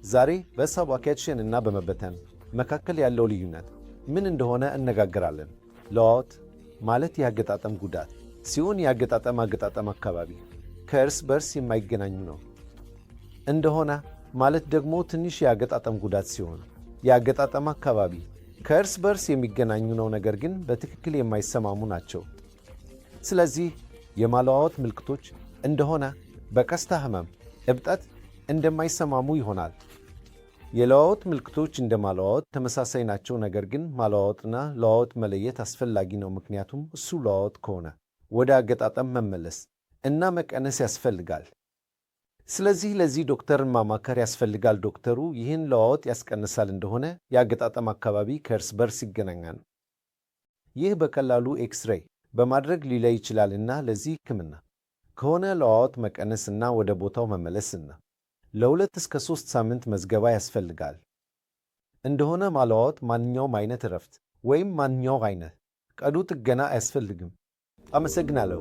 ዛሬ በ subluxation እና በመበተን መካከል ያለው ልዩነት ምን እንደሆነ እነጋገራለን። ለዋወጥ ማለት የአገጣጠም ጉዳት ሲሆን የአገጣጠም አገጣጠም አካባቢ ከእርስ በርስ የማይገናኙ ነው። እንደሆነ ማለት ደግሞ ትንሽ የአገጣጠም ጉዳት ሲሆን የአገጣጠም አካባቢ ከእርስ በርስ የሚገናኙ ነው፣ ነገር ግን በትክክል የማይሰማሙ ናቸው። ስለዚህ የማለዋወጥ ምልክቶች እንደሆነ በቀስታ ህመም፣ እብጠት እንደማይሰማሙ ይሆናል። የለዋወጥ ምልክቶች እንደ ማለዋወጥ ተመሳሳይ ናቸው፣ ነገር ግን ማለዋወጥና ለዋወጥ መለየት አስፈላጊ ነው፣ ምክንያቱም እሱ ለዋወጥ ከሆነ ወደ አገጣጠም መመለስ እና መቀነስ ያስፈልጋል። ስለዚህ ለዚህ ዶክተርን ማማከር ያስፈልጋል። ዶክተሩ ይህን ለዋወጥ ያስቀንሳል እንደሆነ የአገጣጠም አካባቢ ከእርስ በርስ ይገናኛል። ይህ በቀላሉ ኤክስሬይ በማድረግ ሊለይ ይችላል እና ለዚህ ሕክምና ከሆነ ለዋወጥ መቀነስ እና ወደ ቦታው መመለስ እና ለ2 እስከ 3 ሳምንት መዝገባ ያስፈልጋል። እንደሆነ ማለዋወጥ ማንኛውም አይነት እረፍት ወይም ማንኛውም አይነት ቀዶ ጥገና አያስፈልግም። አመሰግናለሁ።